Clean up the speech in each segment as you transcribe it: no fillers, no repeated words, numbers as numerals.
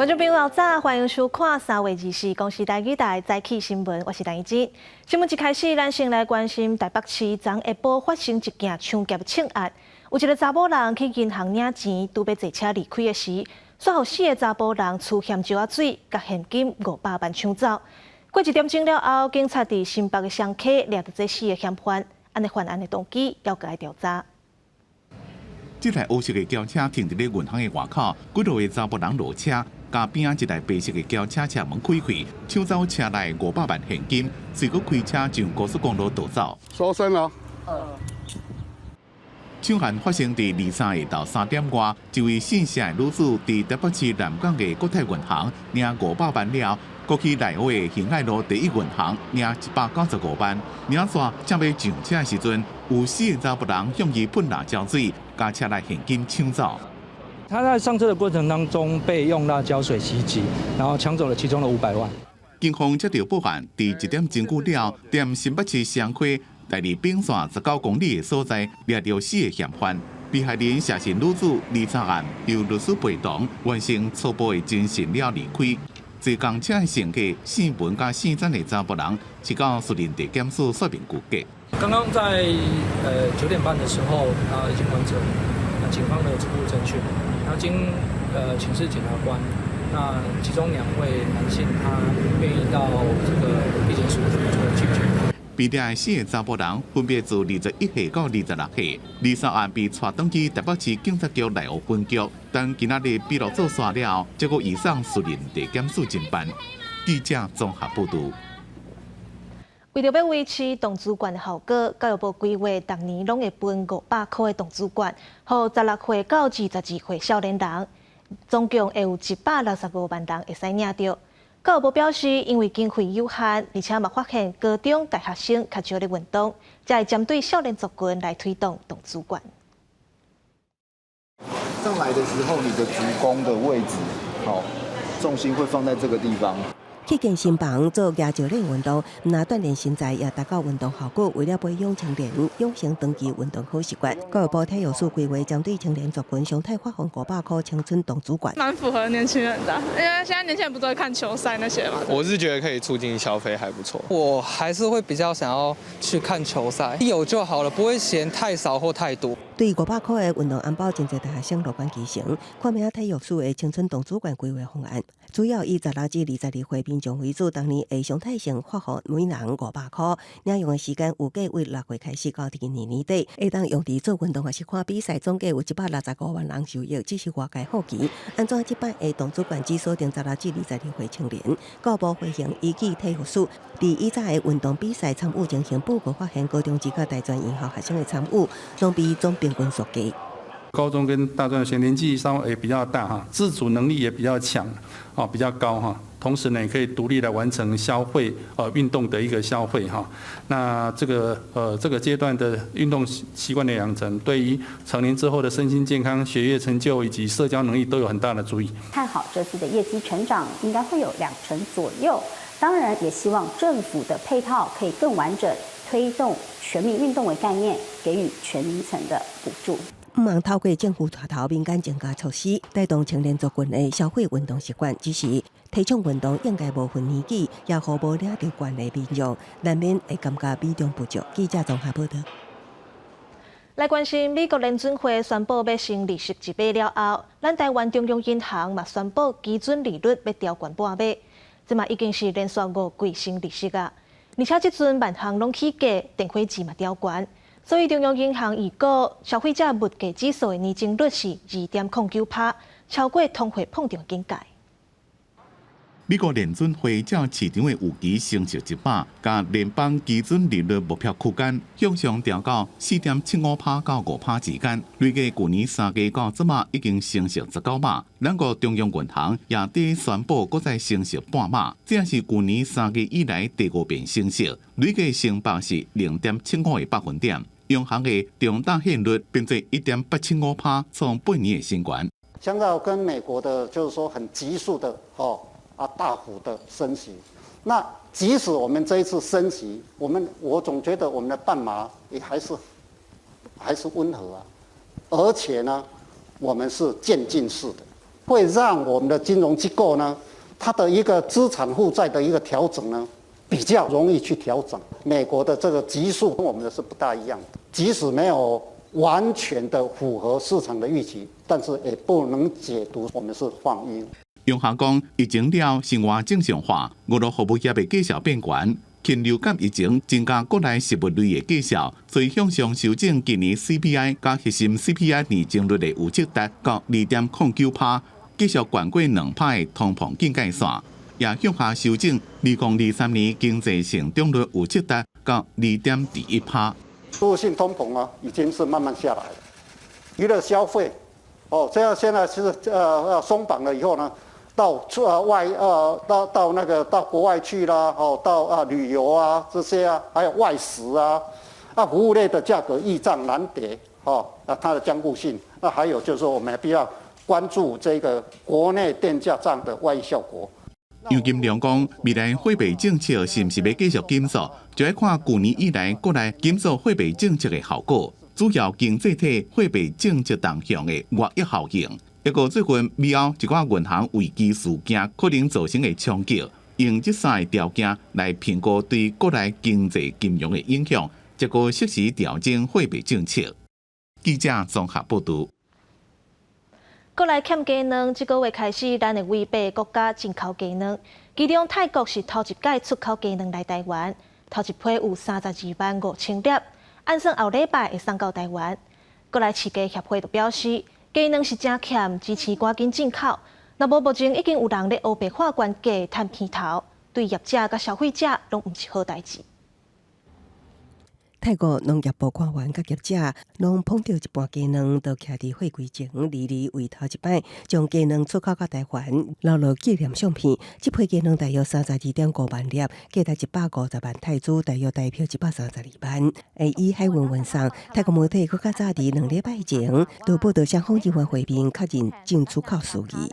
觀眾朋友早，歡迎收看3月24公視台語台早起新聞，我是陳怡之。新聞一開始，咱先來關心台北市昨下晡發生一件搶劫槍案，有一個查某人去銀行領錢，拄欲坐車離開的時，煞予四个查埔人持鹹椒仔水，共現金500萬搶走。過一點鐘了後，警察佇新北的雙溪掠著這四个嫌犯，按呢犯案的動機猶閣愛調查。這台烏色的轎車停佇咧銀行的外口，幾落个查埔人落車，共邊仔一台白色的轎車車門開開，搶走車內500萬現金，隨閣開車上高速公路逃走。搜身了。搶案發生佇23下晝3點外，一位姓謝的女子佇台北市南港的國泰銀行領五百萬了，閣去內湖的興愛路第一銀行領195萬，領煞正欲上車的時陣，有四个查埔人向伊噴辣椒水，共車內現金搶走。他在上車的過程當中被用辣椒水襲擊，然後搶走了其中的500萬。警方接到報案，佇一點鐘久了，踮新北市雙溪大二丙線19公里的所在，掠著四个嫌犯。被害人謝姓女子，23案由律師陪同完成初步的偵訊了離開。坐仝車的乘客姓文佮姓曾的查埔人，是到士林地檢署說明具結。剛剛在9點半的時候，他已經完成那警方的初步偵訊，那經請示檢察官，那其中兩位男性他願意到這個地檢署去做具結。被掠的四个查埔人分別自21歲到26歲，23案被帶轉去台北市警察局內湖分局，等今仔日筆錄做煞了，才閣移送士林地檢署偵辦。記者綜合報導。為著欲維持動資券的效果，教育部規劃逐年攏會分500箍的動資券，予16歲到22歲少年人，總共會有165萬人會使領著。教育部表示，因為經費有限，而且嘛發現高中、大學生較少咧運動，才會針對少年族群來推動動資券。上來的時候，你的足弓的位置，好，重心會放在這個地方。去健身房做舉重練運動，毋但鍛鍊身材，也達到運動效果。為了培養青年養成長期運動好習慣，教育部體育署規劃針對青年族群，常態發放500箍青春動資券。蠻符合年輕人的，因為現在年輕人不都會看球賽那些嘛。我是覺得可以促進消費，還不錯。我還是會比較想要去看球賽，有就好了，不會嫌太少或太多。對500箍的運動紅包，真濟大學生樂觀其成。看名體育署的青春動資券規劃方案，主要以16至22歲民眾為主，當年會常態性發予每人500箍，領用的時間預計為6月開始到今年年底，會當用佇做運動抑是看比賽，總計有165萬人受益，這是外界好奇。按怎這擺的動資券只鎖定16至22歲青年？教育部會行依據體育署佇以早的運動比賽參與情形報告發現，高中職佮大專院校學生的參與，攏比總平均數低。高中跟大專生年紀稍微比較大哈，自主能力也比較強，哦比較高哈。同時呢，也可以獨立來完成消費，運動的一個消費哈。那這個階段的運動習慣的養成，對於成年之後的身心健康、學業成就以及社交能力都有很大的助益。看好這次的業績成長應該會有2成左右，當然也希望政府的配套可以更完整，推動全民運動為概念，給予全齡層的補助。毋茫透過政府帶頭民間增加措施，帶動青年族群的消費運動習慣。只是提倡運動應該無分年紀，也予無領著券的民眾，難免會感覺美中不足。記者綜合報導。來關心美國聯準會宣布欲升利息一碼了後，咱台灣中央銀行嘛宣布基準利率欲調懸半碼，這嘛已經是連續5季升利息啊！而且這陣萬項攏起價，電火錢嘛調懸。所以中央銀行預估消費者物價指數的年增率是2.09%，超過通貨膨脹警戒。美國聯準會照市場的預期升息一碼，共聯邦基準利率目標區間向上調到4.75%到5%之間。累計舊年3月到這馬已經升息19碼。兩個中央銀行也佇宣布閣再升息半碼，這是舊年三月以來第五遍升息，累計升幅是0.75個百分點。央行的重大現率變做1.875%，創8年的新高。相較跟美國的，就是說很急速的，哦啊大幅的升息。那即使我們這一次升息，我總覺得我們的半碼也還是溫和啊，而且呢，我們是漸進式的。會讓我們的金融機構呢，它的一個資產負債的一個調整呢，比較容易去調整。美國的這個級數跟我們的是不大一樣的，即使沒有完全的符合市場的預期，但是也不能解讀我們是放鷹。央行講，疫情了生活正常化，外勞服務業的價數變懸，禽流感疫情增加國內食物類的價數，所以向上修正今年 CPI 佮核心 CPI 年增率的預測達到2.09%，繼續懸過2%的通膨警戒線，也向下修正2023年經濟成長率預測達到2.21%。輸入性通膨啊，已經是慢慢下來了。娛樂消費，哦，這樣現在是鬆綁了以後呢，到出外到那個到國外去啦，哦，到啊旅遊啊這些啊，還有外食啊，啊服務類的價格易漲難跌，哦，啊它的堅固性，那還有就是說我們必要關注這個國內電價漲的外溢效果。楊金龍講，未來貨幣政策是毋是欲繼續緊縮，就愛看舊年以來國內緊縮貨幣政策的效果，主要經濟體貨幣政策動向的外溢效應。一個最近美歐一寡銀行危機事件可能造成的衝擊，用這三个條件來評估對國內經濟金融的影響，結果適時調整貨幣政策。記者綜合報導。國內欠雞卵，這個月開始，咱會違背國家進口雞卵。其中泰國是頭一擺出口雞卵來台灣，頭一批有32萬5千粒，按算後禮拜會送到台灣。國內飼雞協會就表示，雞卵是誠欠，支持趕緊進口。若無目前已經有人咧烏白畫懸價趁鼻頭，對業者佮消費者攏毋是好代誌。泰國農業部官員佮業者攏捧著一盤雞卵，就徛佇貨櫃前，離離為頭一擺將雞卵出口到台灣，留落紀念相片。這批雞卵大約32.5萬粒，價值150萬泰銖，大約台幣132萬。會以海運運送。泰國媒體閣較早佇2禮拜前，就報導雙方人員會面確認進出口事宜。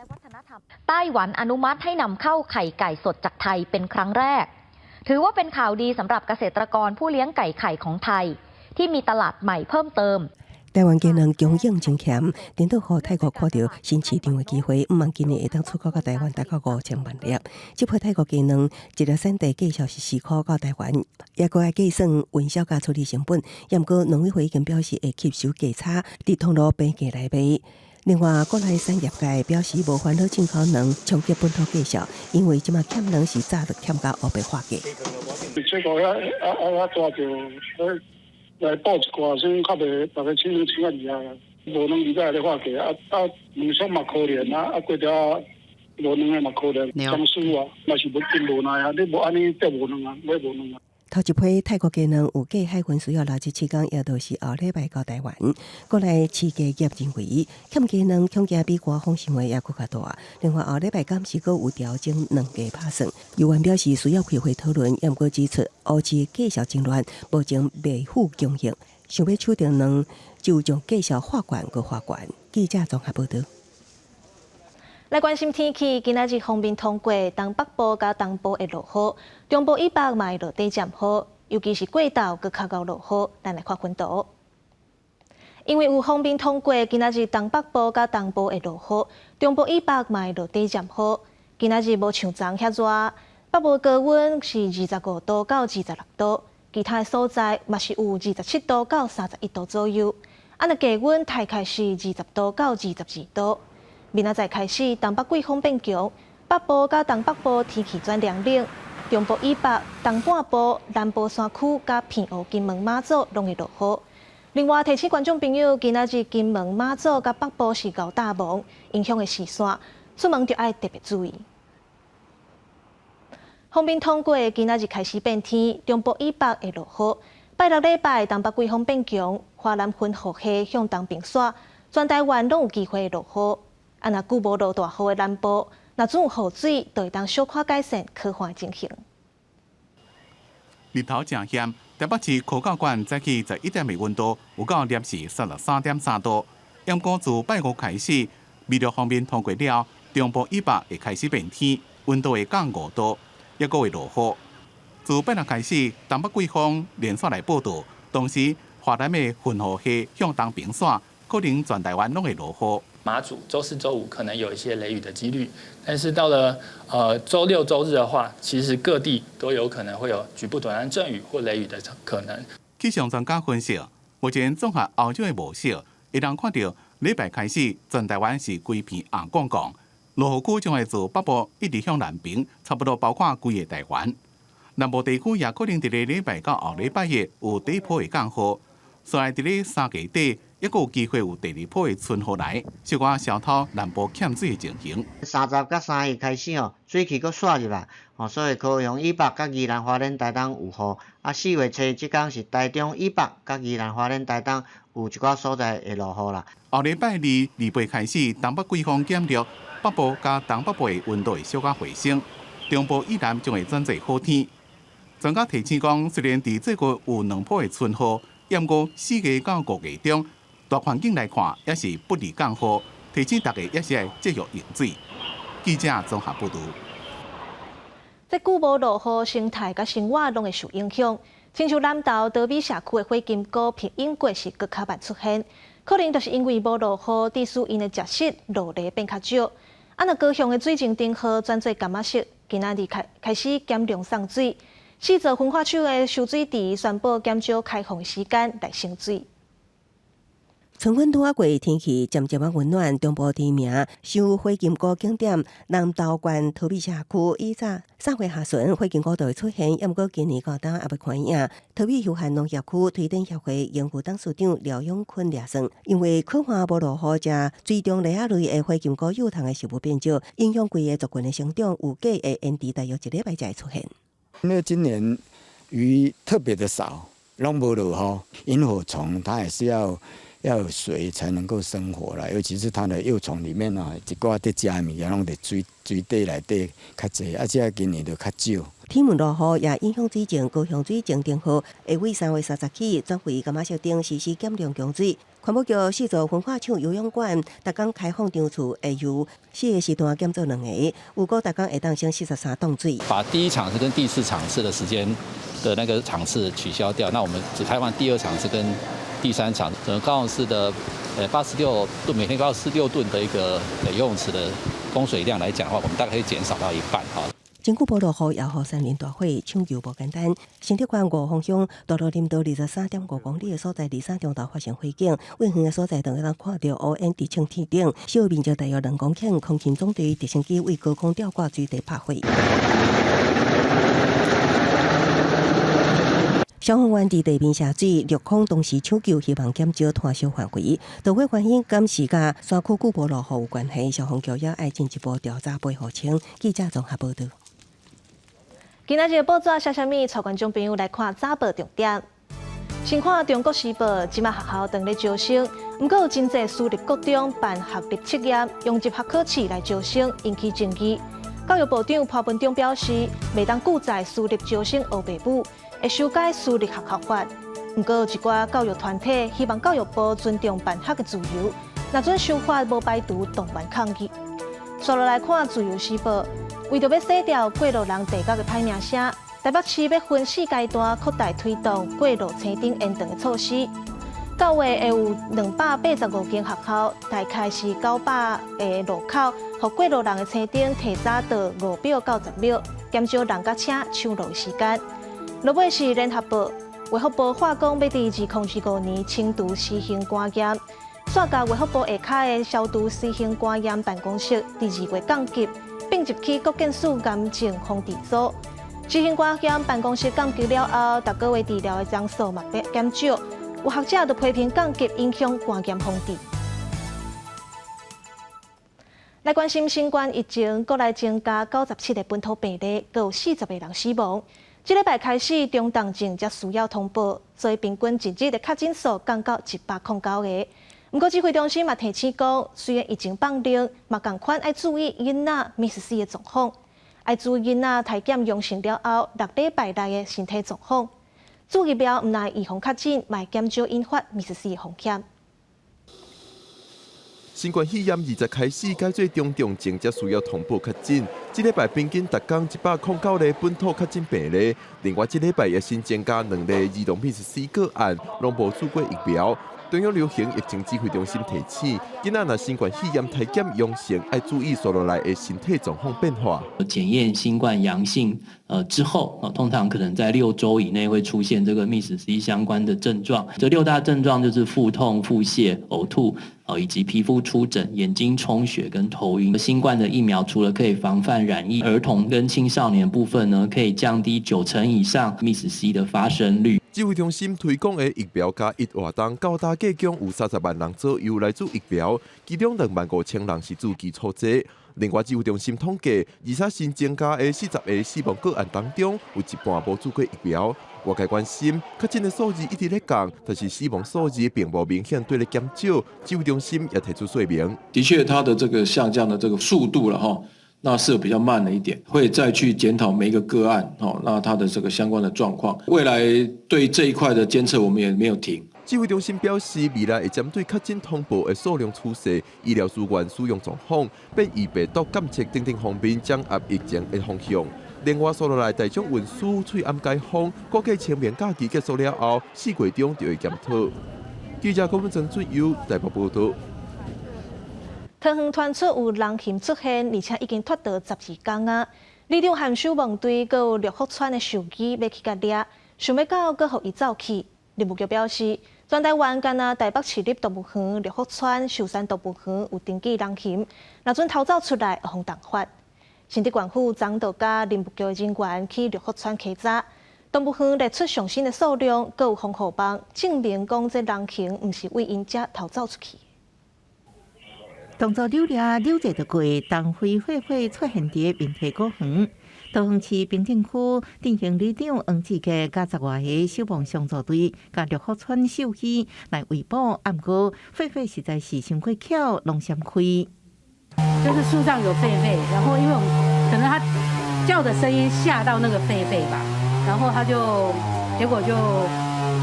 ไต้หวันอนุมัติให้นำเข้าไข่ไก่สดจากไทยเป็นครั้งแรก ถือว่าเป็นข่าวดีสำหรับเกษตรกรผู้เลี้ยงไก่ไข่ของไทย ที่มีตลาดใหม่เพิ่มเติม 台灣雞卵供應真欠，顛倒予泰國看著新市場的機會，毋望今年會當出口到台灣達到5000萬粒。這批泰國雞卵一粒產地價數是4塊到台灣，也閣愛計算運銷佮處理成本。毋過農委會已經表示會吸收價差，佇通路平價來賣。另外，國內產業界表示無煩惱進口卵衝擊本土價數，因為這馬欠卵是早就欠甲烏白畫價。這個遐啊啊遐大就來補一寡，先較袂逐个搶卵搶較厲害啊。無卵而家咧畫價，啊啊卵商嘛可憐啊，啊過了無卵的嘛可憐，僵屍啊，嘛是無真無奈啊，你無按呢得無卵啊，買無卵啊。頭一批泰國雞卵預計海運需要67天，也就是後禮拜到台灣。國內飼雞業認為，欠雞卵恐驚比官方想的猶閣較大。另外後禮拜敢是閣有調整卵價拍算。議員表示需要開會討論，毋過指出烏市價數真亂，目前未敷供應，想欲取著卵，就將價數畫懸閣畫懸。記者綜合報導。來關心天氣，今仔日鋒面通過，東北部佮東部會落雨，中部以北嘛會落短暫雨，尤其是過晝閣較𠢕落雨。咱來看分圖。因為有鋒面通過，今仔日東北部佮東部會落雨，中部以北嘛會落短暫雨。今仔日無像昨遐熱，北部高溫是25度到26度，其他的所在嘛是有27度到31度左右。啊，若低溫大概是20度到22度。明仔載開始，東北季風變強，北部佮東北部天氣轉涼冷，中部以北、東半部、南部山區佮澎湖、金門、馬祖攏會落雨。另外，提醒觀眾朋友，今仔日金門、馬祖佮北部是𠢕大霧，影響的視線，出門就愛特別注意。鋒面通過，今仔日開始變天，中部以北會落雨。拜六禮拜東北季風變強，華南雲雨系向東並徙，全台灣攏有機會落雨。啊，若久無落大雨的南部，若準有雨水，就會當小可改善乾旱情形。日頭誠炎，台北市科教館早起11點的溫度有到攝氏33.3度。毋過自拜五開始，內陸鋒面通過了，中部以北會開始變天，溫度會降5度，抑閣會落雨。自拜六開始，東北季風連續來報到，同時華南的雲雨系向東並徙，可能全台灣攏會落雨。馬祖，週四、週五可能有一些雷雨的幾率，但是到了週六、週日的話，其實各地都有可能會有局部短暫陣雨或雷雨的可能。氣象專家分析，目前綜合歐洲的模式，會當看著禮拜開始，全台灣是規片紅光光，落雨區將會自北部一直向南邊，差不多包括規个台灣。南部地區也可能佇咧禮拜到後禮拜日有第一波的降雨，所以佇咧三月底，抑閣有機會有第二波的春雨來，小可消透南部欠水的情形。30佮3日開始吼，水汽閣紲入來，吼，所以高雄以北佮宜蘭花蓮台東有雨。啊，4月初這工是台中以北佮宜蘭花蓮台東有一寡所在會落雨啦。後禮拜二、二八開始，東北季風減弱，北部佮東北部的溫度會小可回升，中部以南將會轉做好天。專家提醒講，雖然佇這個有兩波的春雨，毋過4月到5月中，大環境來看也是不利降雨，提醒大家也是愛節約用水。記者綜合報導。這久無落雨，生態佮生活攏會受影響。親像南投桃美社區的火金菇品英國是閣較慢出現，可能就是因為無落雨，致使𪜶的食食落泥變較少。啊，若高雄的水晶燈河轉做柑仔色，今仔日開始減量送水。四座焚化廠的收水池宣布減少開放時間來省水。春分拄仔過，天氣漸漸仔溫暖。中部知名收火金菇景點南投縣桃美社區，以早3月下旬火金菇就會出現，毋過今年到今猶未看影。桃美休閒農業區推展協會榮譽董事長廖永坤掠算，因為可旱無落雨，遮水中螺仔類的火金菇幼蟲的食物變少，影響規个族群的成長，預計會延遲大約一禮拜才會出現。因為今年雨特別的少，攏無落雨，螢火蟲它也是要有水才能夠生活啦，尤其是它的幼蟲裡面啊，一寡佇食的物件攏佇水底內底較濟，啊，這今年就較少。天無落雨也影響水情，高雄水晶燈號會為3月30起轉為柑仔色燈實施減量供水。環保局四座焚化廠游泳館，逐工開放場次會由四個時段減做兩個，預估逐工會當省43噸水。把第一場次跟第四場次的時間的那個場次取消掉，那我們只開放第二場次跟第三場，整個高雄市的86噸，每天86噸的一個游泳池的供水量來講的話，我們大概可以減少到一半哈。真久無落雨，也予山林大火搶救無簡單。新竹縣五峰鄉大路林道23.5公里的所在，23中晝發生火警，位遠的所在，就會當看著烏煙直衝天頂，燒面積大約2公頃。空勤總隊直升機為高空吊掛水地拍火。消防員佇地面下水，陸空同時搶救，希望減少炭燒範圍。導火原因敢是佮山區久無落雨有關係，消防局也愛進一步調查背後清。記者綜合報導。今仔日報紙寫啥物？帶觀眾朋友來看早報重點。先看《中國時報》，這馬學校當咧招生，毋過有真濟私立國中辦學歷測驗，用入學考試來招生，引起爭議。教育部長潘文忠表示，袂當拒載私立招生烏白舞，會修改私立學校法。毋過有一寡教育團體希望教育部尊重辦學的自由，若准修法無排除動員抗議。紲落來看《自由時報》，為著欲洗掉過路人地角的歹名聲，台北市欲分四階段擴大推動過路青燈延長的措施。9月會有285間學校，大概是900个路口，予過路人的青燈提早到5秒到10秒，減少人佮車搶路的時間。落尾是聯合報，衛福部化工欲佇2025年清除私刑肝炎，煞共衛福部下跤的消除私刑肝炎辦公室佇2月降級，併入去國健署癌症防治組。私刑肝炎辦公室降級了後，逐個月治療的人數嘛減少。有學者就批評降級影響肝炎防治。來關心新冠疫情，國內增加97個本土病例，閣有40個人死亡。這禮拜開始，中重症才需要通報，所以平均一日的確診數降到109個。毋過指揮中心嘛提醒講，雖然疫情放緩，嘛仝款愛注意囡仔瀕死的狀況，愛注意囡仔篩檢陽性了後6禮拜內的身體狀況。注疫苗毋但預防確診，嘛會減少引發瀕死的風險。新冠肺炎20開始改做中重症，才需要通報確診。這禮拜平均逐工109例本土確診病例，另外這禮拜也新增加兩例兒童瀕死個案，攏無注過疫苗。中央流行疫情指揮中心提醒，囡仔若新冠肺炎體檢陽性，愛注意紲落來的身體狀況變化。檢驗新冠陽性，之後，通常可能在6週以內會出現這個 MIS-C 相關的症狀。這六大症狀就是腹痛、腹瀉、嘔吐，以及皮膚出疹、眼睛充血跟頭暈。新冠的疫苗除了可以防範染疫，兒童跟青少年部分呢，可以降低9成以上 MIS-C 的發生率。指揮中心推廣的疫苗加一活動，到今計共有30萬人左右來注疫苗，其中25,000人是注基礎劑。另外，指揮中心統計，二三新增加的40個死亡個案當中，有一半無注過疫苗。外界關心，確診的數字一直咧降，但是死亡數字並無明顯對咧減少。指揮中心也提出說明，的確，它的這個下降的這個速度了哈，那是比較慢了一點，會再去檢討每一個個案，哦，那它的這個相關的狀況，未來對這一塊的監測，我們也沒有停。指揮中心表示，未來會針對確診通報的數量趨勢、醫療資源使用狀況、變異病毒監測等等方面，掌握疫情的方向。另外，紲落來大眾運輸翠暗解封，估計清明假期結束了後，4月中就會檢討。記者郭文曾俊優台北報道。桃園傳出有人熊出現，而且已經脫逃12工啊！里長函守望隊閣有六福村的獸醫欲去共掠，想欲到閣予伊走去。林務局表示，全台灣干焦台北市立動物園、六福村、壽山動物園有登記人熊，若準逃走出來，會予重罰。新竹縣府昨就佮林務局的人員去六福村稽查，動物園列出上新的數量，閣有防護網，證明講這人熊毋是對𪜶遮逃走出去。動作扭掠扭者就過，東非狒狒出現佇民提果園。桃園市平鎮區鎮行里長黃志傑佮十外个消防相助隊，佮六福村獸醫來圍捕，毋過狒狒實在是傷過巧，攏閃開。就是樹上有狒狒，然後因為我們可能它叫的聲音嚇到那個狒狒吧，然後它就結果就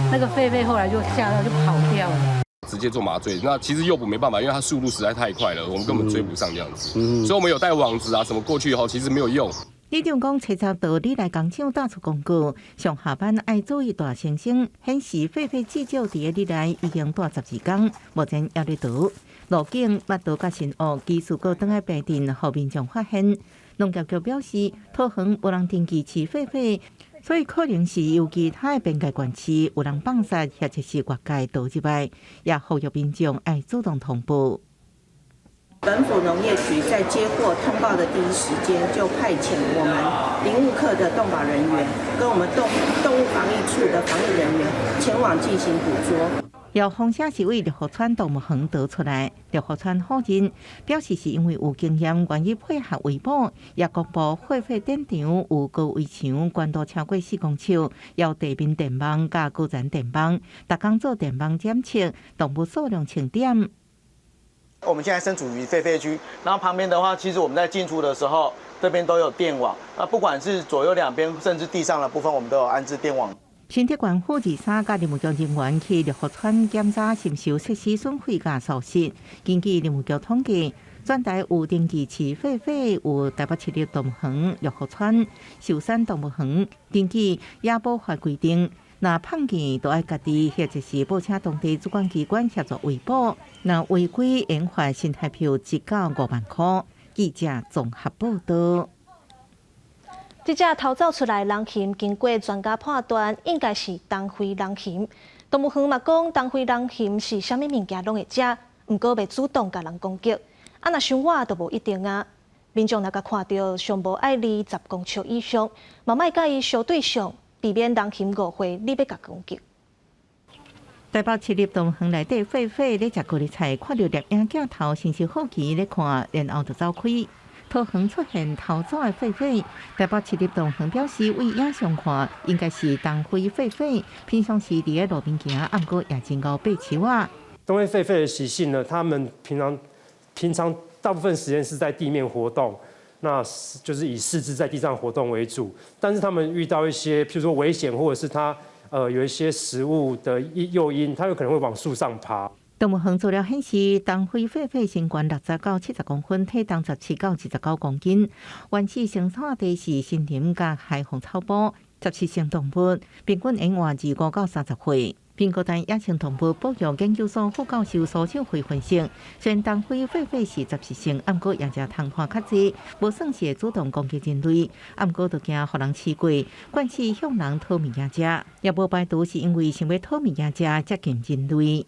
那個狒狒後來就嚇到就跑掉了。直接做麻醉，那其實誘捕沒辦法，因為它速度實在太快了，我們根本追不上這樣子。所以我們有帶網子啊什麼過去後，其實沒有用。里長講，初十到里內工廠打出公告，上下班愛注意大猩猩，顯示狒狒至少佇里內已經蹛12工，目前猶咧逃。路景、密道佮新屋，技術閣轉來平鎮，予民眾發現。農業局表示，桃園無人登記飼狒狒，所以可能是由其他的邊界縣市有人放殺，或者是越界逃入來，也呼籲民眾愛主動通報。本府農業局在接獲通報的第一時間，就派遣我們林務課的動保人員跟我們動物防疫處的防疫人員前往進行捕捉。有風聲是對六福村動物園逃出來，六福村否認，表示是因為有經驗，願意配合圍捕，也公布狒狒展場有高圍牆，懸度超過4公尺，有地面電網佮高層電網，逐工做電網檢測，動物數量清點。我們現在身處於狒狒區，然後旁邊的話，其實我們在進出的時候，這邊都有電網。那不管是左右兩邊，甚至地上的部分，我們都有安置電網。新竹縣府23佮林務局人員去六福村檢查是毋是有設施損毀佮疏失。根據林務局統計，全台有登記飼狒狒有台北市立動物園、六福村、壽山動物園，根據野保法規定，若碰見都愛家己或者是報請當地主管機關協助圍捕，若違規應罰新台票1到5萬塊。記者綜合報道。這隻逃走出來人熊，經過專家判斷，應該是東非人熊。動物園嘛講，東非人熊是啥物物件攏會食，毋過袂主動共人攻擊。啊，若傷倚就無一定啊。民眾若共看著，上無愛離10公尺以上，嘛莫佮伊相對相，避免人熊誤會你欲共攻擊。台北市立動物園內底狒狒咧食高麗菜，看著攝影鏡頭，先是好奇咧看，然後就走開。桃園出現逃走的狒狒，台北市立動物園表示，對影像看，應該是東非狒狒，平常時佇咧路邊行，毋過也真𠢕爬樹仔。東非狒狒的習性呢，他們平常大部分時間是在地面活動，那就是以四肢在地上活動為主。但是他們遇到一些，譬如說危險，或者是他有一些食物的誘因，它有可能會往樹上爬。動物園資料顯示，東非狒狒身懸60到70公分，體重17到29公斤。原始生活地是森林佮海防草埔，雜食性動物，平均會活25到30歲。蘋果台野生動物保育研究所副教授蘇秀輝分析，雖然東非狒狒是雜食性，毋過也食蟲伴較濟，無算是會主動攻擊人類，毋過就驚予人飼過，慣勢向人討物件食，也無排除是因為想欲討物件食接近人類。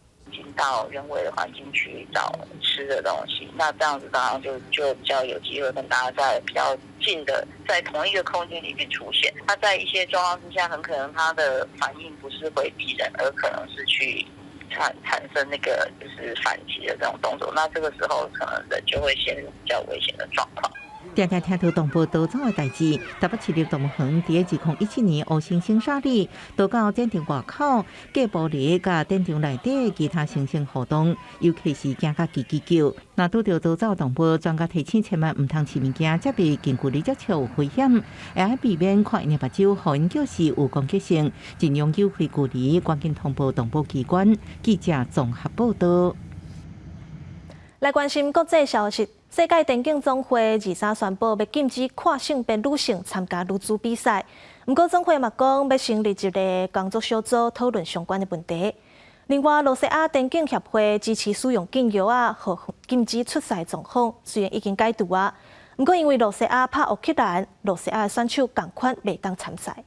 到人為的環境去找吃的東西，那這樣子當然就比較有機會跟大家在比較近的，在同一個空間裡面出現。那在一些狀況之下，很可能他的反應不是回避人，而可能是去產生那個就是反擊的這種動作。那這個時候可能人就會陷入比較危險的狀況。定定聽著動物逃走的代誌，台北市立動物園佇2017年烏猩猩沙里逃到展場外口，隔玻璃佮展場內底其他猩猩互動，尤其是驚甲吱吱叫。若拄著逃走動物，專家提醒千萬毋通飼物件，才袂近距離接觸有危險，會愛避免看𪜶的目睭，予𪜶叫時有攻擊性，盡量有開距離，趕緊通報動保機關。記者綜合報道。來關心國際消息。世界電競總會23宣布欲禁止跨性別女性參加女子比賽。毋過總會嘛講欲成立一个工作小組討論相關的問題。另外，露西亞電競協會支持使用禁藥仔，予禁止出賽狀況，雖然已經解除啊，毋過因為露西亞拍烏克蘭，露西亞的選手仝款袂當參賽。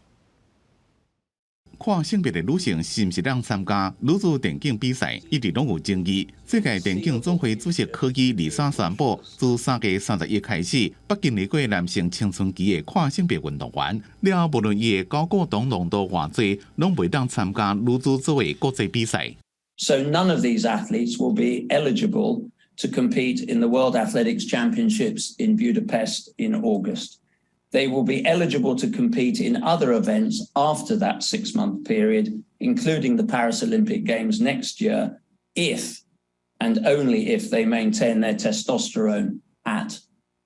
跨性別的女性是毋是當參加女子電競比賽，一直攏有爭議。世界電競總會主席柯伊23宣布，自3月31開始，捌經歷過男性青春期的跨性別運動員，了後無論伊的睾固酮濃度偌濟，攏袂當參加女子組的國際比賽。 So none of these athletes will be eligible to compete in the World Athletics Championships in Budapest in August. They will be eligible to compete in other events after that 6-month period, including the Paris Olympic Games next year, if and only if they maintain their testosterone at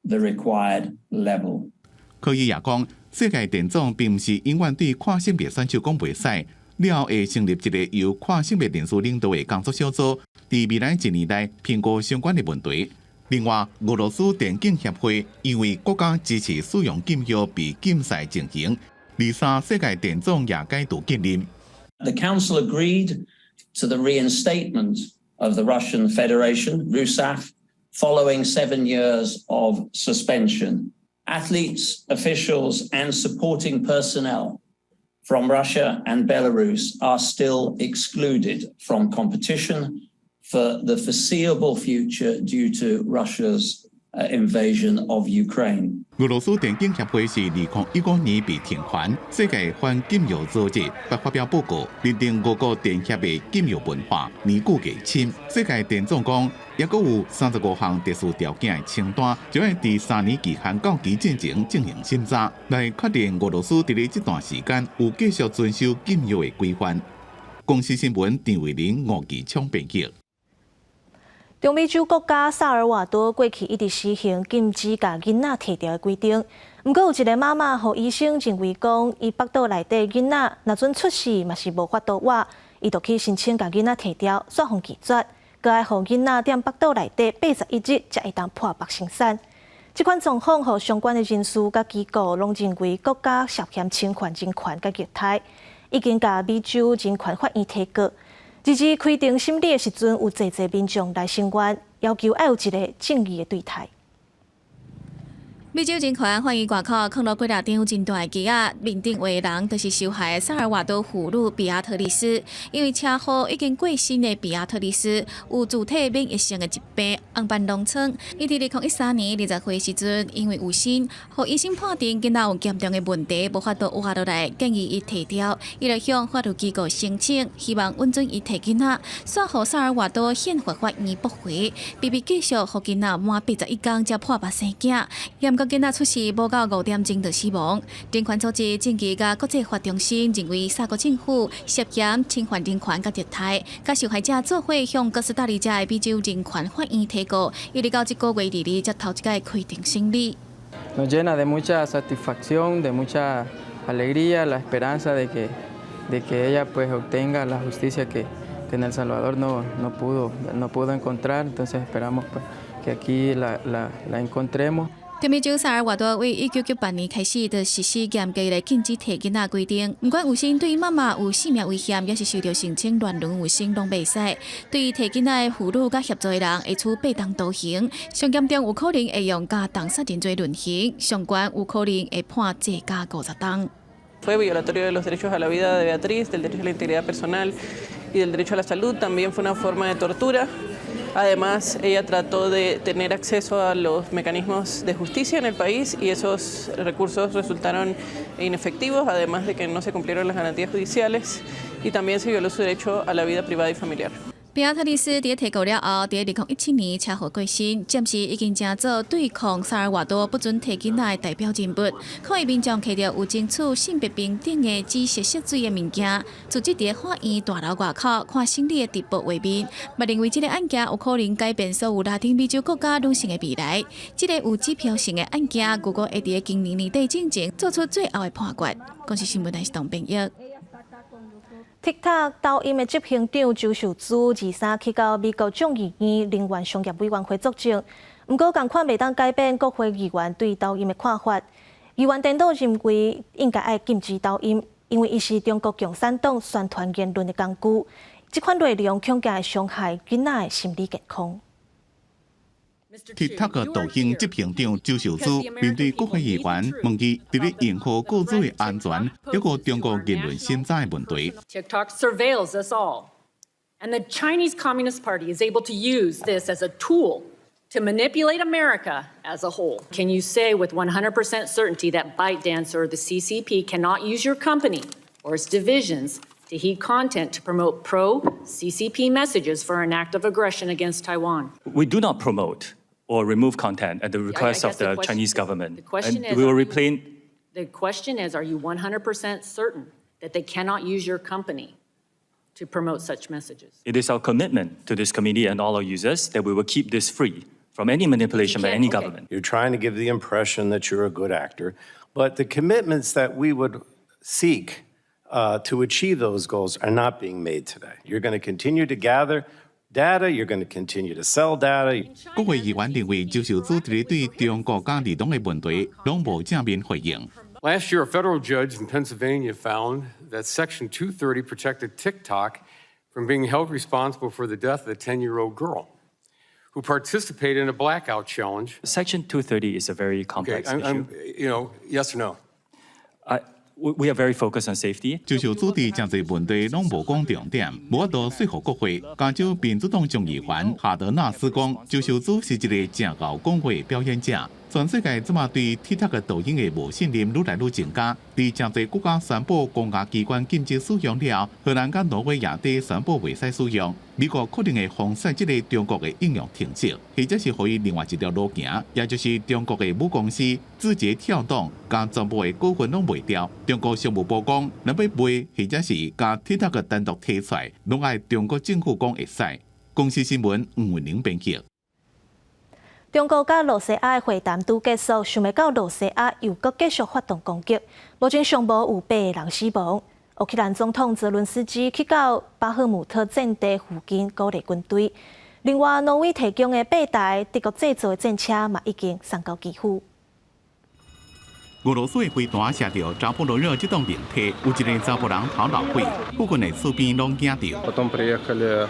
the required level. 柯伊也講，世界電總並毋是永遠對跨性別選手講袂使，了後會成立一个由跨性別人士領導的工作小組，佇未來一年內評估相關的問題。另外，俄羅斯電競協會因為國家支持使用禁藥被禁賽情形，23世界電總也解除禁令。 The council agreed to the reinstatement of the Russian Federation, RUSAF, following 7 years of suspension. Athletes, officials, and supporting personnel from Russia and Belarus are still excluded from competition for the foreseeable future due to Russia's invasion of Ukraine. 俄羅斯電競協會是2015年被停權，世界反禁藥組織捌發表報告，認定俄國電協的禁藥文化年久日深。世界電總講，猶閣有35項特殊條件的清單，將會佇3年期限到期進前進行審查，來確認俄羅斯佇咧這段時間有繼續遵守禁藥的規範。公視新聞陳慧玲、吳其聰編輯。中美洲國家薩爾瓦多過去一直實行禁止共囡仔剃掉的規定，毋過有一个媽媽予醫生認為講，伊腹肚內底囡仔若準出世嘛是無法度活，伊就去申請共囡仔剃掉，煞予拒絕，閣愛予囡仔踮腹肚內底81日才會當破腹生產。這款狀況，予相關的人士佮機構攏認為國家涉嫌侵犯人權佮虐待，已經共美洲人權法院提告。直至開庭審理的時陣，有濟濟民眾來聲援，要求愛有一个正義的對待。美洲人權法院外口囥了幾若張真大的旗仔，面頂畫的人就是受害的薩爾瓦多婦女比亞特麗絲。因為車禍已經過身的比亞特麗絲有自體免疫性的疾病紅斑狼瘡。伊佇2013年20歲時陣，因為有身，予醫生判定囡仔有嚴重的問題，無法度活落來，建議伊剃掉。伊就向法律機構申請，希望允准伊剃囡仔，煞予薩爾瓦多憲法法院駁回，逼伊繼續予囡仔滿81工才破腹生囝。嚴格囡仔出世無夠5點鐘就死亡。人權組織正義佮國際法中心認為，薩國政府涉嫌侵犯人權佮虐待，佮受害者做伙向哥斯達黎加的美洲人權法院提告，一直到這個月22才頭一擺開庭審理。 Nos llena de mucha satisfacción, de mucha alegría, la esperanza de que ella pues obtenga la justicia que en El Salvador no pudo encontrar. Entonces esperamos pues, que aquí la encontremos. 中美洲薩爾瓦多為1998年開始就實施嚴格的禁止提囡仔規定，毋管有心對媽媽有性命危險，抑是受著性侵亂倫有生攏袂使。對提囡仔的婦女佮協助的人，會處八冬徒刑，上嚴重有可能會用監重殺人罪論刑，上懸有可能會判坐監50冬。 Fue violatorio de los derechos a la vida de Beatriz, del derecho a la integridad personal y del derecho a la salud. También fue una forma de tortura. Además, ella trató de tener acceso a los mecanismos de justicia en el país y esos recursos resultaron inefectivos, además de que no se cumplieron las garantías judiciales y también se violó su derecho a la vida privada y familiar. 比亞特麗斯佇提告了後，佇2017年車禍過身，暫時已經成做對抗薩爾瓦多不准提囡仔的代表人物。抗議民眾提著有爭取性別平等的紫色色水的物件，聚集佇法院大樓外口看審理的直播畫面，嘛認為這个案件有可能改變所有拉丁美洲國家女性的未來。這个有指標性的案件，預估會佇今年年底進前做出最後的判決。公視新聞台是董編譯。 TikTok 抖音的執行長周受資23去到美國眾議院能源商業委員會作證，毋過仝款袂當改變國會議員對抖音的看法。議員顛倒認為應該愛禁止抖音，因為伊是中國共產黨宣傳言論的工具。這款內容恐驚會傷害囡仔的心理健康。 TikTok 抖音執行長周受資面對國會議員問伊，佇咧用戶個資的安全，抑閣中國言論審查的問題。 TikTok surveils us all, and the Chinese Communist Party is able to use this as a tool to manipulate America as a whole. Can you say with 100% certainty that ByteDance or the CCP cannot use your company or its divisions to heat content to promote pro-CCP messages for an act of aggression against Taiwan? We do not promote or remove content at the request of the Chinese government. The question And is, we will are you- replace The question is, are you 100% certain that they cannot use your company to promote such messages? It is our commitment to this committee and all our users that we will keep this free from any manipulation by any government. You're trying to give the impression that you're a good actor, but the commitments that we would seek to achieve those goals are not being made today. You're going to continue to gather data, you're going to continue to sell data. 國會議員認為，周受資佇咧對中國佮兒童的問題，攏無正面回應。 Last year, a federal judge in Pennsylvania found that Section 230 protected TikTok from being held responsible for the death of a 10-year-old girl who participated in a blackout challenge. Section 230 is a very complex Okay, issue. Yes or no? We are very focused on safety. 周受資佇誠濟問題攏無講重點，無法度說服國會。加州民主黨眾議員哈德納斯講，周受資是一个誠𠢕講話的表演者。全世界這馬對 TikTok 抖音的無信任愈來愈增加。佇誠濟國家宣布公家機關禁止使用了後，荷蘭佮挪威也佇宣布袂使使用。美國可能會封鎖這个中國的應用程式，或者是予伊另外一條路行，也就是中國的母公司字節跳動，共全部的股份攏賣掉。中國商務部講，若欲賣或者是共 TikTok 單獨提出來，攏愛中國政府講會使。公視新聞吳文玲編輯。中國佮露西亞的會談拄結束，想袂到露西亞又閣繼續發動攻擊，目前上無有八个人死亡。烏克蘭總統澤倫斯基去到巴赫姆特戰地附近鼓勵軍隊。另外，挪威提供的八台德國製造的戰車嘛已經送到基輔。俄羅斯的飛彈射著扎波羅熱這棟樓梯，有一个查埔人頭流血，附近的厝邊攏驚著。 Потом приехали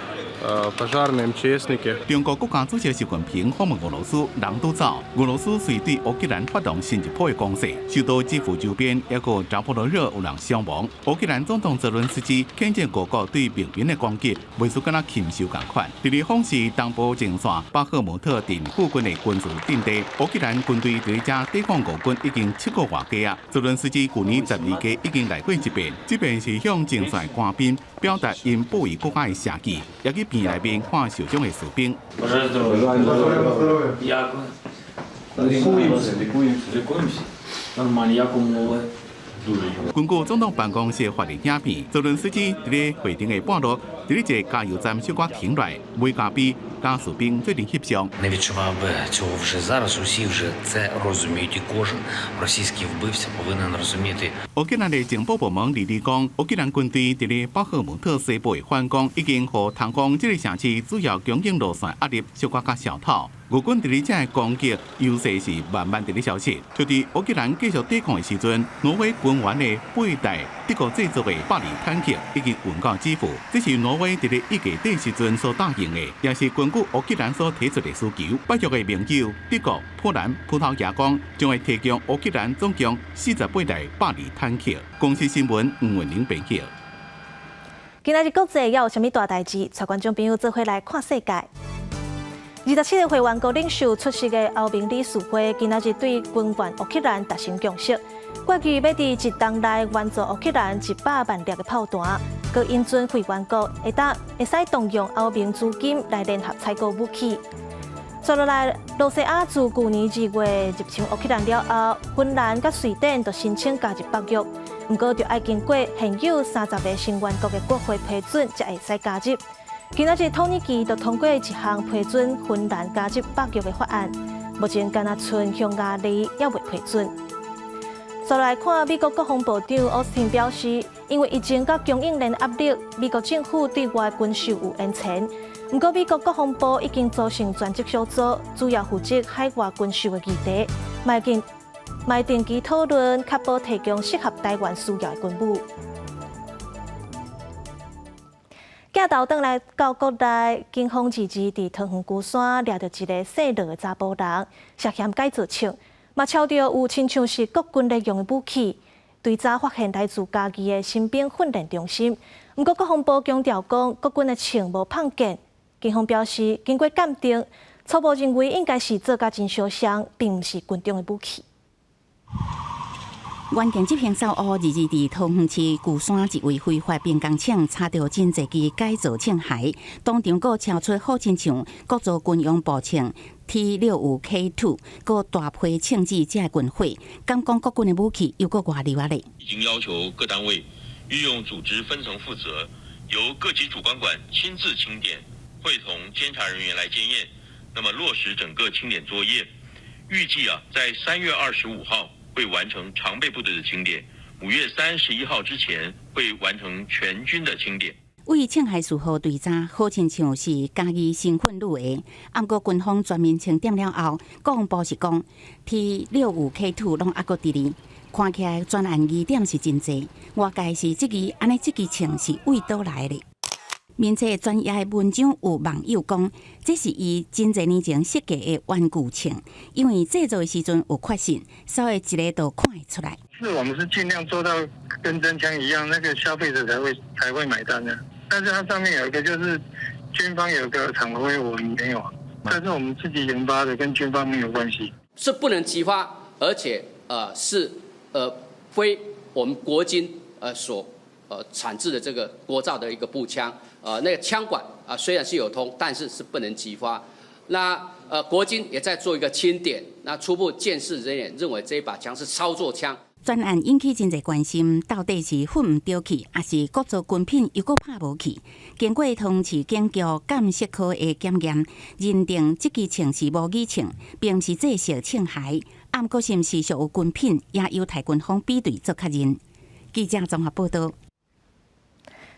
пожарные МЧСники. 中國國家主席習近平訪問俄羅斯，人拄走。俄羅斯遂對烏克蘭發動新一波的攻勢，首都基輔周邊抑閣扎波羅熱有人傷亡。烏克蘭總統澤倫斯基譴責俄國對平民的攻擊，袂輸敢若禽獸仝款。佇咧訪視東部前線巴赫姆特鎮附近的軍事陣地，烏克蘭軍隊佇遮抵抗俄軍已經7個外月啊。澤倫斯基舊年12月已經來過一遍，這遍是向前線官兵表達𪜶保衛國家的士氣，也去病院內面看受傷的士兵。 Як ви? Лікуємося, лікуємося. Лікуємося? Нормально, як умови? 根據總統辦公室發的影片，澤倫斯基佇咧會場的半路，佇咧一個加油站小可停落來，買咖啡，佮士兵做陣翕相。 Не відчував би цього вже зараз. Усі вже це розуміють, і кожен російський вбивця повинен розуміти. 烏克蘭的情報部門二二講，烏克蘭軍隊佇咧巴赫姆特西部的反攻，已經予通往這个城市主要供應路線壓力小可較消透。俄軍佇咧遮的攻擊優勢是慢慢佇咧消失。就佇烏克蘭繼續抵抗的時陣，挪威軍援的八台德國製造的百里坦克已經運到基輔，這是挪威佇咧1月底時陣所答應的，也是根據烏克蘭所提出的需求。北約的盟友德國、波蘭、葡萄牙講，將會提供烏克蘭總共48台百里坦克。公視新聞吳文玲編輯。今仔日國際猶有啥物大代誌？帶觀眾朋友做伙來看世界。27個會員國領袖出席的歐盟理事會，今仔日對軍援烏克蘭達成共識，決議欲佇一冬內援助烏克蘭100萬粒的炮彈，閣允准會員國會當會使動用歐盟資金來聯合採購武器。接落來，羅西亞自舊年2月入侵烏克蘭了後，芬蘭佮瑞典都申請加入北約，毋過著愛經過現有30个成員國的國會批准，才會使加入。今仔日土耳其就通過一項批准芬蘭加入北約的法案，目前干焦賰匈牙利猶未批准。再來看美國國防部長奧斯汀表示，因為疫情佮供應鏈壓力，美國政府對外軍售有延遲。毋過美國國防部已經組成專責小組，主要負責海外軍售的議題，嘛定期討論，確保提供適合台灣需要的軍武。鏡頭轉來到國內，警方二二佇桃園龜山掠著一个姓羅的查埔人，涉嫌改造槍，嘛抄著有親像是國軍咧用的武器，追查發現來自嘉義的新兵訓練中心。毋過國防部強調講，國軍的槍無碰見。警方表示，經過鑑定，初步認為應該是做甲真相像，並毋是軍中的武器。原警執行掃烏二二佇桃園市龜山一位非法兵工廠查著真濟支改造槍械，當場閣抄出好親像國造軍用步槍 T65 K2，閣大批槍支遮軍火，敢講國軍的武器猶閣外流仔咧。已經要求各單位運用組織分層負責，由各級主管官親自清點，會同監察人員來檢驗，那麼落實整個清點作業。預計啊，在3月25號會完成常備部隊的清點，5月31號之前會完成全軍的清點。為槍械事後追查，好親像是嘉義新訓旅的，毋過軍方全面清點了後，國防部是講 T65 K2攏猶閣佇咧，看起來專案疑點是真濟。外界是質疑，按呢這支槍是佗佗來的。面冊專頁的文章有網友講，這是伊真濟年前設計的玩具槍，因為製造的時陣有缺陷，所以一下就看會出來。是我們是盡量做到跟真槍一樣，那個消費者才會買單的。但是它上面有一個，就是軍方有個廠徽，我們沒有，但是我們自己研發的，跟軍方沒有關係。是不能擊發，而且是非我們國軍所產製的這個國造的一個步槍。那個槍管啊，雖然是有通，但是是不能擊發。那國軍也在做一個清點，那初步鑑識人員認為這一把槍是操作槍。專案引起真濟關心，到底是訓毋著去，抑是國造軍品猶閣拍無去？經過桃園市警局鑑識科的檢驗，認定這支槍是模擬槍，並毋是制式槍械。毋過是毋是屬於軍品，也有待軍方比對做確認。記者綜合報道。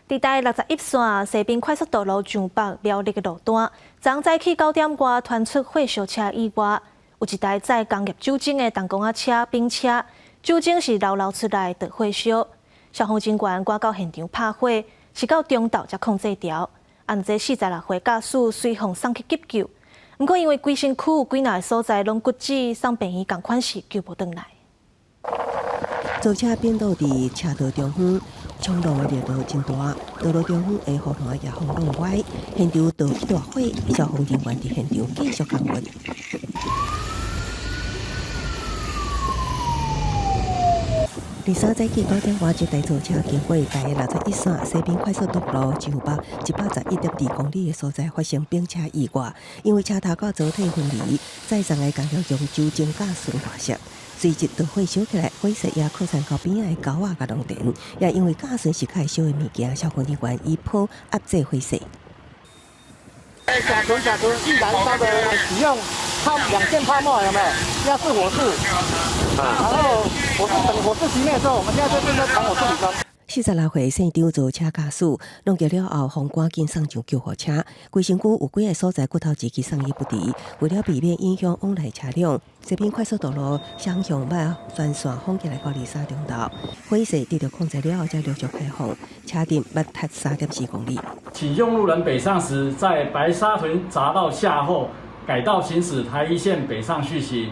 佇台61線西濱快速道路上北苗栗的路段，昨早起9點外傳出火燒車意外，有一台載工業酒精的重工仔車冰車，酒精是流流出來著火燒，消防人員趕到現場拍火，是到中晝才控制牢。啊，這46歲駕駛隨予送去急救，毋過因為規身軀有幾若个所在攏骨折，送病院仝款是救無轉來。槽車顛倒佇車道中央，衝浪的力道真大，道路中央的護欄也予弄歪，現場著起大火，消防人員佇現場繼續降溫。23早起9點外，這台槽車經過台61線西濱快速道路上北111.2公里的所在發生冰車意外，因為車頭佮槽體分離，載送的工業用酒精甲純化石，隨即著火燒起來，火勢也擴散到邊仔的溝仔佮農田，也因為甲醇是較會燒的物件，消防人員以砲壓制火勢。甲醇，甲醇易燃燒的，使用泡兩件泡沫有沒有？壓制火勢，然後火勢等火勢熄滅之後，我們現在就正在往火勢裡裝。46歲姓張坐車駕駛，撞著了後，予趕緊送上救護車。規身軀有幾个所在骨頭一支送醫不治。為了避免影響往來車輛，西濱快速道路雙向欲全線封起來到23鐘頭。火勢得到控制了後，才陸續開放。車陣欲達3.4公里。請用路人北上時，在白沙屯匝道下後改道行駛台一線北上續行；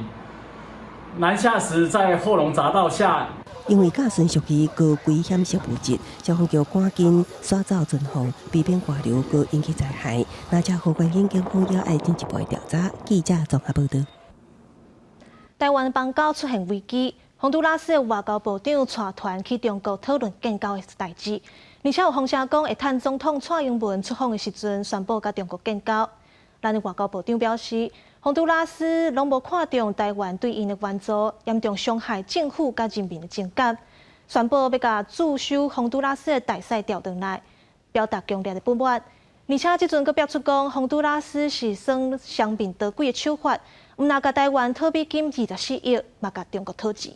南下時，在後龍匝道下。因為駕駛屬於高危險性物質，消防局趕緊徙走存放，避免外流閣引起災害。那車禍原因，警方也愛進一步調查。記者綜合報道。台灣邦交出現危機，宏都拉斯的外交部長帶團去中國討論建交的代誌，而且有風聲講會趁總統蔡英文出訪的時陣宣布佮中國建交。咱的外交部長表示，宏都拉斯攏無看重台灣對𪜶的援助，嚴重傷害政府佮人民的情感，宣布欲共駐守宏都拉斯的大使調轉來，表達強烈的不滿。而且這陣閣表出講，宏都拉斯是耍雙面刀鬼的手法，毋但共台灣討美金24億，嘛共中國討錢。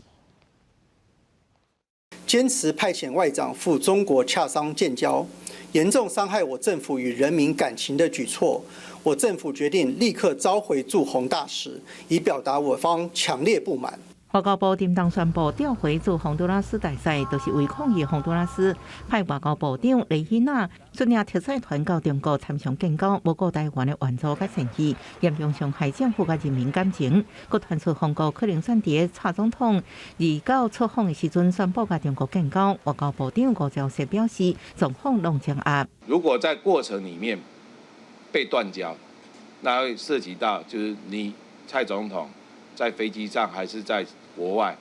堅持派遣外長赴中國洽商建交，嚴重傷害我政府與人民感情的舉措，我政府決定立刻召回駐宏大使，以表達我方強烈不滿。外交部頂當宣布調回駐宏都拉斯大使，就是為抗議宏都拉斯派外交部長雷希納率領特使團到中國參詳建交，無顧台灣的援助佮善意，嚴重傷害政府佮人民感情。閣傳出紅國可能選佇蔡總統29出訪的時陣宣布佮中國建交。外交部長吳釗燮表示，狀況攏掌握。如果在過程裡面被斷交，那會涉及到就是你蔡總統在飛機上還是在國外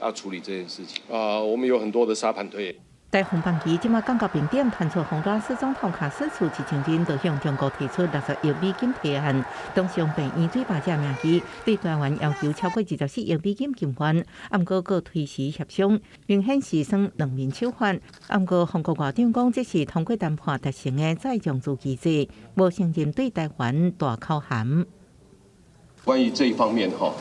要處理這件事情。啊，我們有很多的沙盤推演。台紅班機這馬降到冰點，傳出宏都拉斯總統卡斯楚一上任就向中國提出60億美金提案，當上病院水壩這名義對台灣要求超過24億美金金援，毋過閣推遲協商，明顯是耍兩面手法。毋過紅國外長講，這是通過談判達成的再融資機制，無承認對台灣大口函。關於這一方面，哈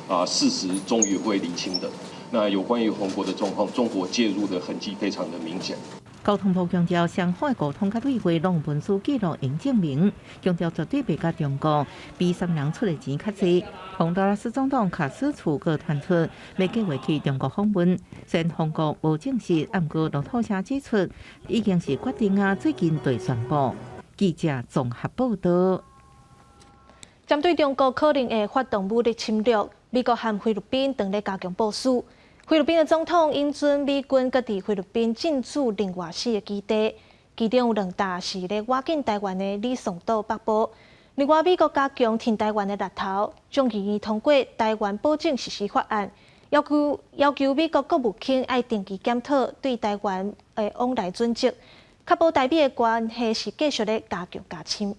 啊，事實終於會釐清的。那有關於紅國的狀況，中國介入的痕跡非常的明顯。溝通部強調，雙方的溝通佮對話攏有文字記錄用證明，強調絕對袂共中國比三人出的錢較濟。宏都拉斯總統卡斯楚閣傳出欲計劃去中國訪問，雖然紅國無證實，毋過路透社指出已經是決定啊，最近會宣布。記者綜合報道。針對中國可能會發動武力侵略，美國和菲律賓正咧加強部署。菲律賓的總統允准美軍閣佇菲律賓進駐另外四个基地，其中有兩棟是咧倚近台灣的呂宋島北部。另外，美國加強挺台灣的力頭，眾議院通過台灣保證實施法案，要求美國國務卿愛定期檢討對台灣的往來準則，確保台美的關係是繼續咧加強加深。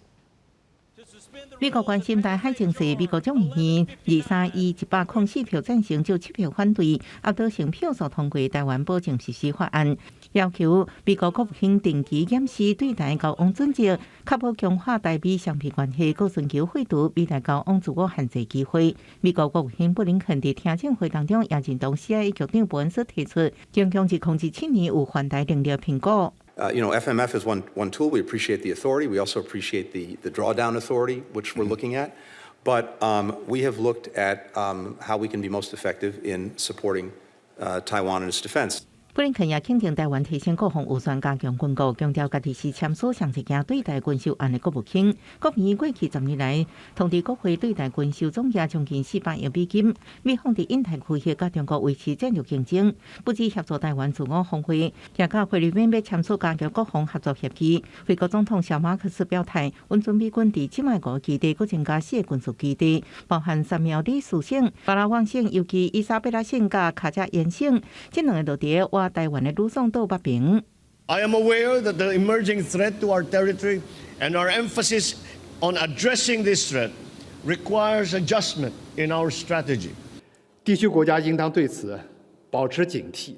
美國關心台海情勢，美國眾議院23以104票贊成，就7票反對，壓倒性票數通過台灣保證實施法案，要求美國國務卿定期檢視對台交往準則，確保強化台美雙邊關係，閣尋求廢除美台交往自我限制機會。美國國務卿布林肯佇聽證會當中也認同 CIA 局長伯恩斯提出，中共2017年有犯台能力評估。 FMF is one tool. We appreciate the authority. We also appreciate the drawdown authority, which we're looking at. But we have looked at how we can be most effective in supporting Taiwan and its defense. 布林肯也肯定台灣提升國防預算、加強軍購，強調家己是簽署上一件對台軍售案的國務卿。國務院過去10年來，通知國會對台軍售總額將近400億美金。美方佇印太區域佮中國維持戰略競爭，不只協助台灣自我防衛，也佮菲律賓欲簽署加強國防合作協議。菲國總統小馬可斯表態，允准美軍佇這擺五個基地，閣增加四個軍事基地，包含三苗里斯省、巴拉望省，尤其伊莎貝拉省佮卡加延省，這兩个就佇倚台灣的呂宋島北爿。 I am aware that the emerging threat to our territory and our emphasis on addressing this threat requires adjustment in our strategy. 地區國家應當對此保持警惕，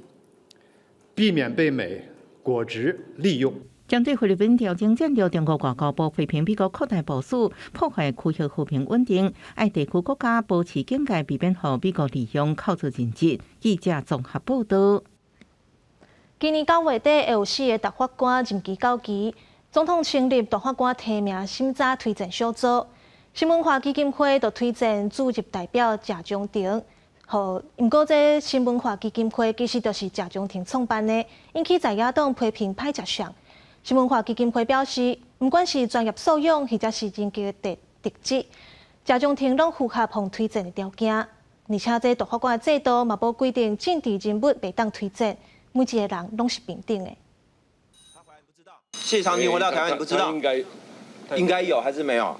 避免被美果汁利用。針對菲律賓調整戰略，中國外交部批評美國擴大部署，破壞區域和平穩定，愛地區國家保持警戒，避免予美國利用扣做人質。記者綜合報道。今年9月底會有四个大法官任期到期，總統成立大法官提名審查推薦小組，新文化基金會就推薦駐日代表謝長廷。予，毋過這新文化基金會其實就是謝長廷創辦的，引起在野黨批評歹食相。新文化基金會表示，毋管是專業素養，或者是人格的特質，謝長廷攏符合予推薦的條件。而且這大法官的制度嘛無規定政治人物袂當推薦，每一個人攏是平等的。謝長廷回到台灣，你不知道？應該有還是沒有？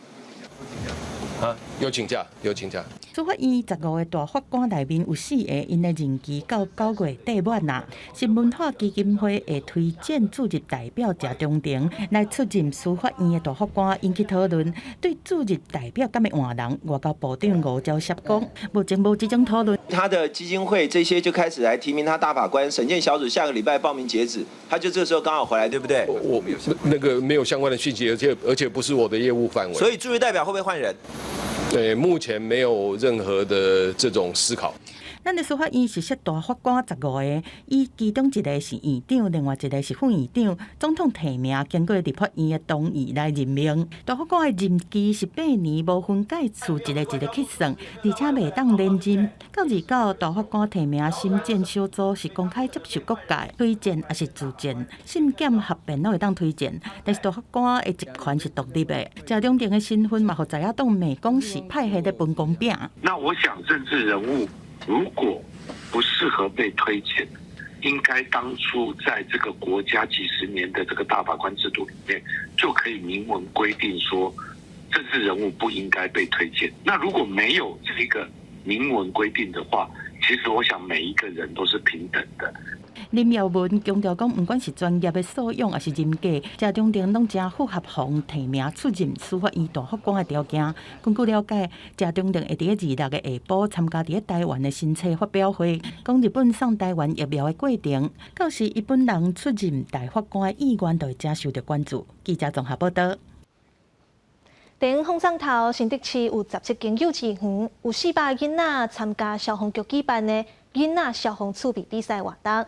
啊，有請假，有請假。司法院15个大法官內面有四个，𪜶的任期到9月底滿啦。新文化基金會會推薦駐日代表謝長廷來出任司法院的大法官，引起討論。對駐日代表敢會換人，外交部長吳釗燮講，目前無這種討論。他的基金會這些就開始來提名他大法官，審見小組下個禮拜報名截止，他就這個時候剛好回來，對不對？我那個沒有相關的訊息，而且不是我的業務範圍。所以駐日代表會不會換人？對，目前沒有任何的這種思考。咱的司法院是設大法官15个，伊其中一个是院長，另外一个是副院長。總統提名經過立法院的同意來任命。大法官的任期是8年，無分屆次，一個一個去算，而且袂當連任。929大法官提名審薦小組是公開接受各界推薦，抑是自薦，審檢合辯攏會當推薦。但是大法官的職權是獨立的。謝長廷的身份嘛，予在野黨罵講是派系咧分公餅。那我想政治人物如果不適合被推薦，應該當初在這個國家幾十年的這個大法官制度裡面，就可以明文規定說，政治人物不應該被推薦。那如果沒有這個明文規定的話，其實我想每一個人都是平等的。林耀文強調講，毋管是專業的素養，抑是人格，謝長廷攏誠符合予提名出任司法院大法官的條件。根據了解，謝長廷會佇26个下晡參加佇咧台灣的新冊發表會，講日本送台灣疫苗的過程。到時伊本人出任大法官的意願，就會誠受著關注。記者綜合報道。地方風頭，新竹市有17間幼稚園，有400个囡仔參加消防局舉辦的囡仔消防趣味比賽活動。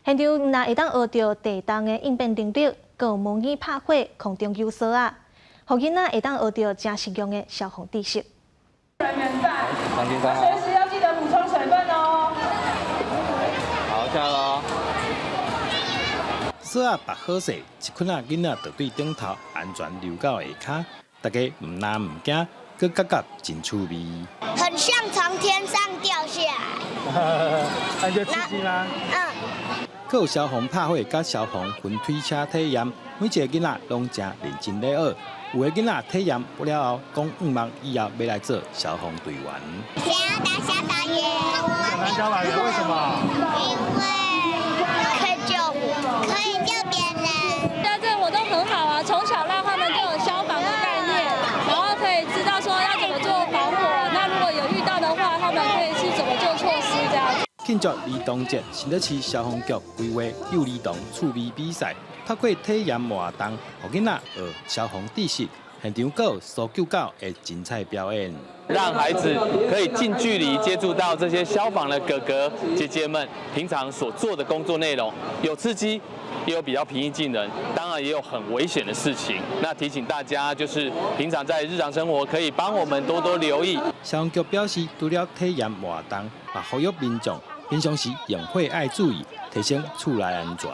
現場毋但會當學著地動的應變能力，閣有模擬拍火、空中救索仔，予囡仔會當學著誠實用的消防知識。人員在，隨時要記得補充水分哦。好，下囉。索仔縛好勢，一群仔囡仔就對頂頭安全溜到下跤，大家毋但毋驚，閣感覺真趣味。很像從天上掉下來。感覺刺激嗎？嗯。閣有消防拍火佮消防雲推車體驗，每一个囡仔攏誠認真咧學。有的囡仔體驗完了後，講向望以後欲來做消防隊員。想要當消防員。當消防員為什麼？因為可以救火，可以救別人。對，這個活動很好啊，從小讓他們就有消防的概念，然後可以知道說要怎麼做防火。那如果有遇到的話，他們可以是怎麼做措施這樣子。慶祝兒童節，新竹市消防局規劃幼兒童趣味比賽，透過體驗活動，予囡仔學消防知識，現場閣有搜救狗的精彩表演，讓孩子可以近距離接觸到這些消防的哥哥姐姐們平常所做的工作內容，有刺激，也有比較平易近人，當然也有很危險的事情。那提醒大家，就是平常在日常生活可以幫我們多多留意。消防局表示，除了體驗活動，嘛呼籲民眾平常時用火愛注意，提升厝內安全。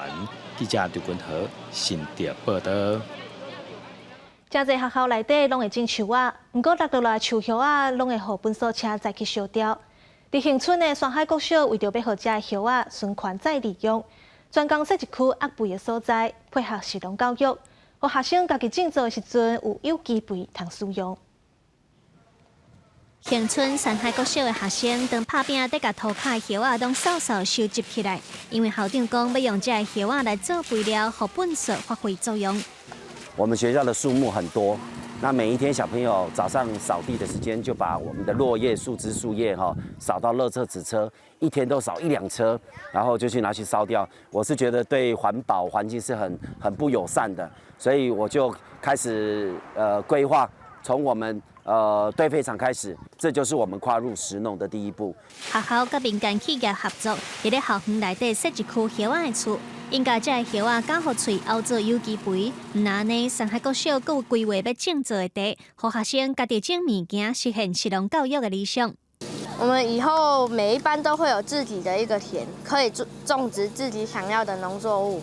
記者劉君和新竹報道。誠濟學校內底攏會種樹仔，毋過落落來樹葉仔攏會予糞埽車載去燒掉。佇恆春的山海國小，為著欲予遮的葉仔循環再利用，專工設一區壓肥的所在，配合食農教育，予學生家己種作的時陣有有機肥通使用。恆春山海國小的學生當拍拚佇共塗跤的葉仔攏掃掃收集起來，因為校長講欲用這个葉仔來做肥料，予糞埽發揮作用。我們學校的樹木很多，那每一天小朋友早上掃地的時間，就把我們的落葉、樹枝、樹葉哈掃到垃圾紙車，一天都掃一兩車，然後就去拿去燒掉。我是覺得對環保環境是很不友善的，所以我就開始規劃，從我們堆肥場開始，這就是我們跨入食農的第一步。學校佮民間企業合作，佇咧校園內底設一區葉仔的厝， 𪜶共這个葉仔絞予脆，熬做有機肥。毋但按呢，三峽國小閣有規劃欲種做的地，予學生家己種物件，實現食農教育的理想。我們以後每一班都會有自己的一個田，可以種植自己想要的農作物。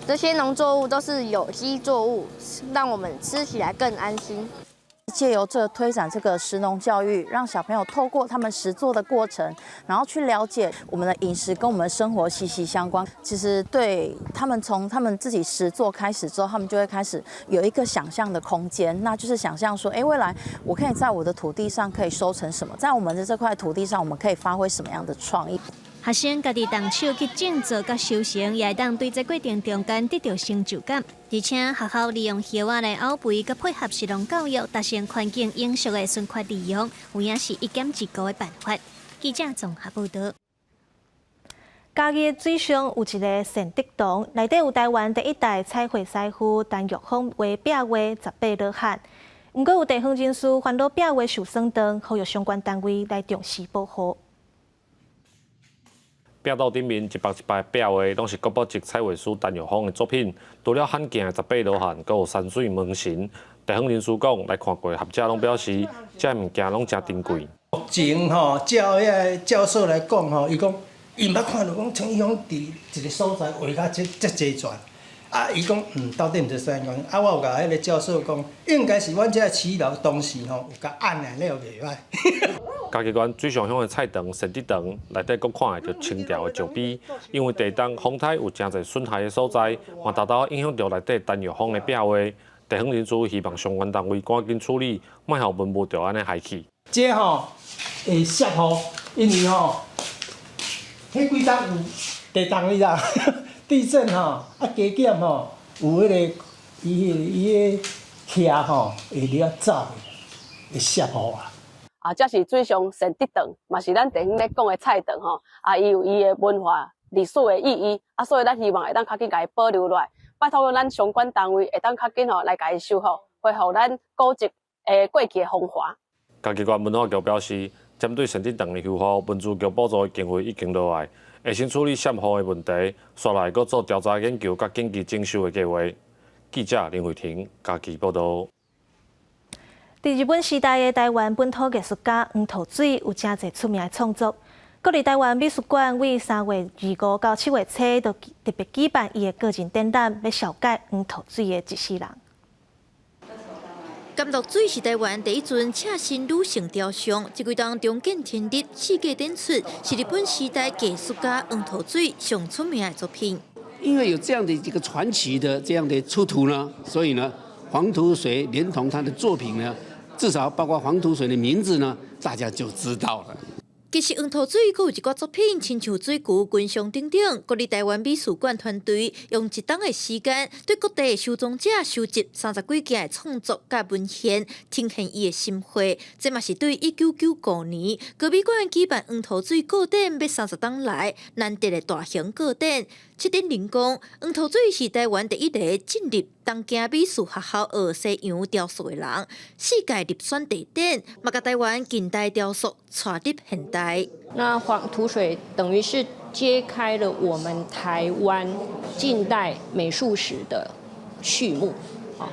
這些農作物都是有機作物，讓我們吃起來更安心。借由這推展這個食農教育，讓小朋友透過他們實作的過程，然後去了解我們的飲食跟我們的生活息息相關。其實對他們從他們自己實作開始之後，他們就會開始有一個想象的空間，那就是想象說，哎，未來我可以在我的土地上可以收成什麼，在我們的這塊土地上，我們可以發揮什麼樣的創意。學生家己動手去種植佮收成，也會當對這過程中間得著成就感。而且學校利用葉仔來漚肥，佮配合食農教育，達成環境永續的循環利用，有影是一減一顧的辦法。記者綜合報導。嘉義水上有一个善德堂，內底有臺灣第一代彩繪師傅陳玉峰畫壁畫十八羅漢。毋過有地方人士煩惱壁畫受損當，呼籲相關單位來重視保護。壁道頂面一幅一幅壁畫，攏是國寶級彩畫師陳玉峰的作品。除了罕見的十八羅漢，閣有山水門神。地方人士講，來看過學者攏表示，這物件攏誠珍貴。目前吼，照遐个教授來講吼，伊講伊毋捌看著講陳玉峰佇一个所在畫甲這這齊全。啊，伊講到底毋知啥原因。啊，我有共彼个教授講，應該是阮這個耆老當時吼有共按來了袂歹。嘉義縣水上鄉的菜場善德堂內底閣看會著清朝的石碑，因為地動風颱有誠濟損害的所在，嘛沓沓影響著內底陳玉峰的壁畫。地方人士希望相關單位趕緊處理，莫予文物就按呢害去。這吼會攝雨，因為吼，彼幾冬有地動你知？地震吼，啊加減吼，有彼个伊彼个徛吼會了走，會攝雨啊。啊，這是水上善德堂，嘛是咱地方咧講的菜場吼。啊，伊有伊的文化歷史的意義，啊，所以咱希望會當較緊共伊保留落來。拜託咱相關單位會當較緊吼來共伊修復，恢復咱古蹟的過去的風華。嘉義縣文化局表示，針對善德堂的修復，文資局補助的經費已經落來，會先處理滲雨的問題，紲來閣做調查研究佮緊急整修的計劃。記者林慧婷嘉義報導。佇日本時代的臺灣本土藝術家黃土水有誠濟出名的創作。國立臺灣美術館為3月25到7月初就特別舉辦伊的個人展覽，欲紹介黃土水的一世人。甘露水是臺灣第一尊赤身女性雕像，這幾冬重見天日，四界展出，是日本時代藝術家黃土水上出名的作品。因為有這樣的一個傳奇的這樣的出土呢，所以呢，黃土水連同他的作品呢，至少包括黃土水的名字呢，大家就知道了。其實黃土水閣有一寡作品，親像水渠、群像等等。國立臺灣美術館團隊用一冬的時間，對各地的收藏者收集三十幾件的創作佮文獻，呈現伊的心血。這嘛是對1995年國美館舉辦黃土水個展欲30冬來難得的大型個展。策展人講，黃土水是臺灣第一個進入東京美術學校學西洋雕塑的人，四屆入選地點，嘛共臺灣近代雕塑帶入現代。那黃土水等於是揭開了我們臺灣近代美術史的序幕啊。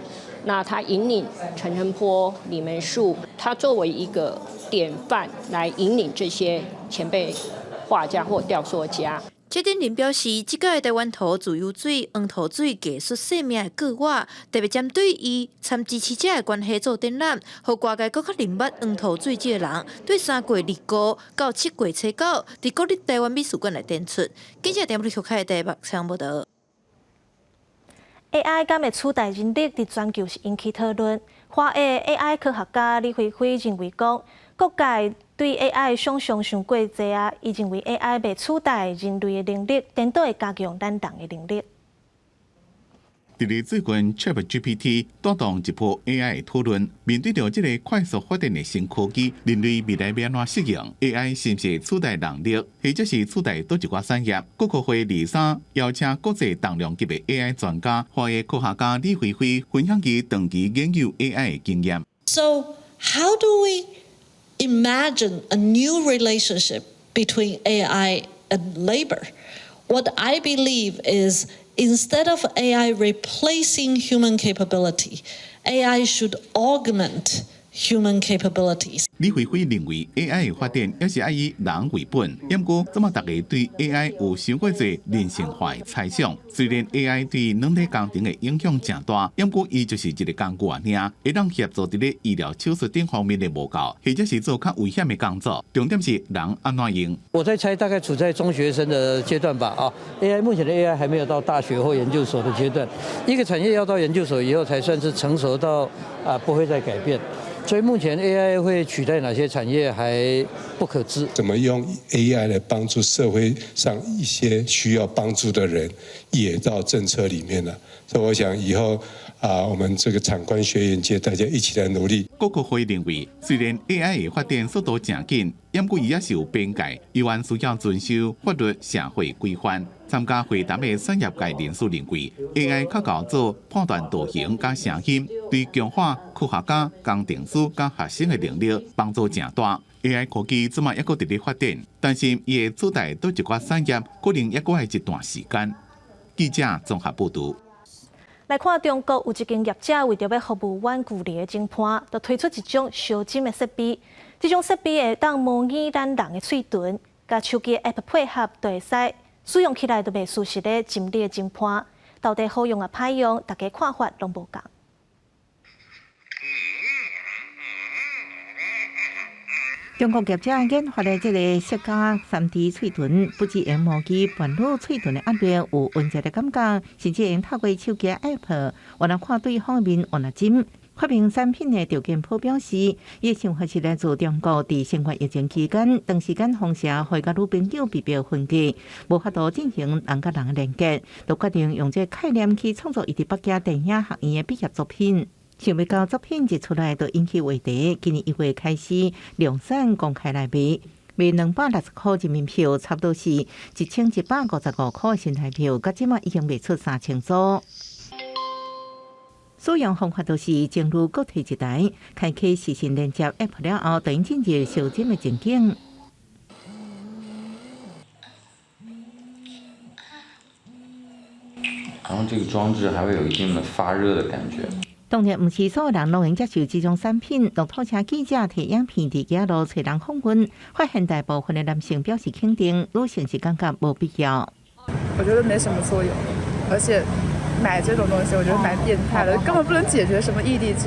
那他引領陳澄波、李梅樹，他作為一個典範來引領這些前輩畫家或雕塑家。策展人表示，這屆臺灣圖自由水、黃土水藝術生命的過往，特別針對伊參支持者的關係做展覽，予外界閣較認捌黃土水這個人。對3月25到7月初九，佇國立臺灣美術館來展出。記者田立開台北採訪報導。 AI 敢會取代人力？佇全球是引起討論。華裔 AI 科學家李飛飛認為講，各界對 AI 想象傷過濟啊！伊認為 AI 袂取代人類的能力，顛倒會加強咱人的能力。佇咧最近 ChatGPT 帶動一波 AI 的討論，面對著這个快速發展的新科技，人類未來欲按怎適應 AI 是毋是取代人力，或者是取代佗一寡產業？國科會23邀請國際重量級的 AI 專家、華裔科學家李飛飛分享伊長期研究 AI 的經驗。 So how do we imagine a new relationship between AI and labor? What I believe is Instead of AI replacing human capability, AI should augment human capabilities. 李飛飛認為 AI 的發展也是愛以人為本，毋過這馬大家對 AI 有傷過濟人性化的猜想。雖然 AI 對軟體工程的影響誠大，毋過伊就是一个工具爾，會當協助佇咧醫療、手術等方面的無夠，或者是做較危險的工作。重點是人按怎用。我在猜，大概處在中學生的階段吧。啊，AI 目前的 AI 還沒有到大學或研究所的階段。一個產業要到研究所以後，才算是成熟到啊，不會再改變。所以目前 AI 會取代哪些產業還不可知。怎麼用 AI 來幫助社會上一些需要幫助的人，也到政策裡面了。所以我想以後啊，我們這個產官學研界大家一起來努力。郭國輝認為，雖然 AI 的發展速度誠緊，毋過伊也是有邊界，依然需要遵守法律、社會規範。參加會談的產業界人士認為，AI 較𠢕做判斷圖形佮聲音，對強化科學家、工程師佮學生的能力幫助誠大。AI 科技這馬猶閣佇咧發展，擔心伊會取代佗一寡產業，可能猶閣愛一段時間。記者綜合報導。來看中國有一間業者為著欲服務遠距離的診判，就推出一種相針的設備。這種設備會當模擬咱人的喙唇，佮手機 App 配合，就會使使用起來就袂輸是咧針你的診判。到底好用抑歹用，大家看法攏無仝。中國業者研發的這个塑膠3D喙唇，不只會模擬伴侶喙唇的壓力，有溫熱的感覺，甚至會透過手機 App，還能看對方面按怎針。發明產品的趙建波表示，伊的想法是來自中國佇新冠疫情期間，長時間封城，會佮女朋友被迫分隔，無法度進行人佮人的連結，就決定用這个概念去創作伊佇北京電影學院的畢業作品。想欲到作品一出來就引起話題，今年1月開始量產公開來賣，賣260塊人民幣，差不多是1155塊新台幣，到這馬已經賣出3000組。使用方法就是情侶各提一台，開啟視訊連接 App 了後，就進入相針的情景。然後這個裝置還會有一定的發熱的感覺。當然，毋是所有人攏會接受這種產品。駱駝車記者提影片佇街路揣人訪問，發現大部分的男性表示肯定，女性是感覺無必要。我覺得沒什麼作用，而且買這種東西，我覺得蠻變態的，根本不能解決什麼異地，其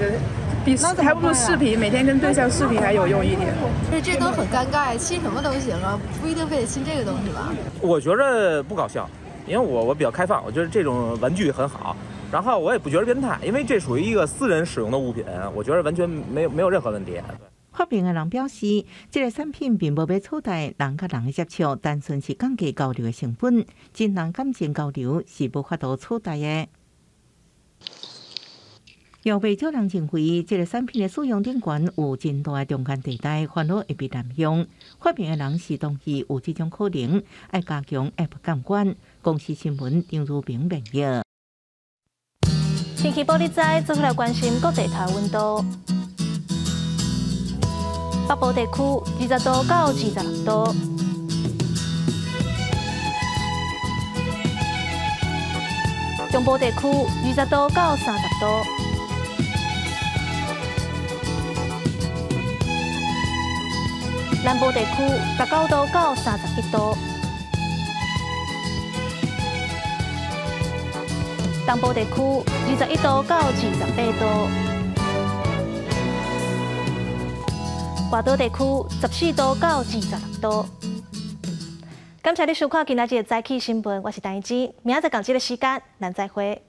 實比還不如視頻，每天跟對象視頻還有用一點。這都很尷尬，親什麼都行啊，不一定非得親這個東西吧？我覺得不搞笑，因為我比較開放，我覺得這種玩具很好。然後我也不覺得變態，因為這屬於一個私人使用的物品，我覺得完全沒有任何問題。發明的人表示，這个產品並無欲取代人佮人的接觸，單純是降低交流的成本。真人感情交流是無法度取代的。有袂少人認為，這个產品的使用頂懸有真大的中間地帶，煩惱會被濫用。發明的人是同意有這種可能，愛加強 App 監管。公視新聞張如平編譯。天氣報你知，做伙來關心各地頭溫度。北部地區20度到26度，中部地區20度到30度，南部地區19度到31度。東部地區21度到28度，外島地區14度到26度。感謝你收看今仔日的早起新聞，我是陳怡之，明仔載仝這个時間，咱再會。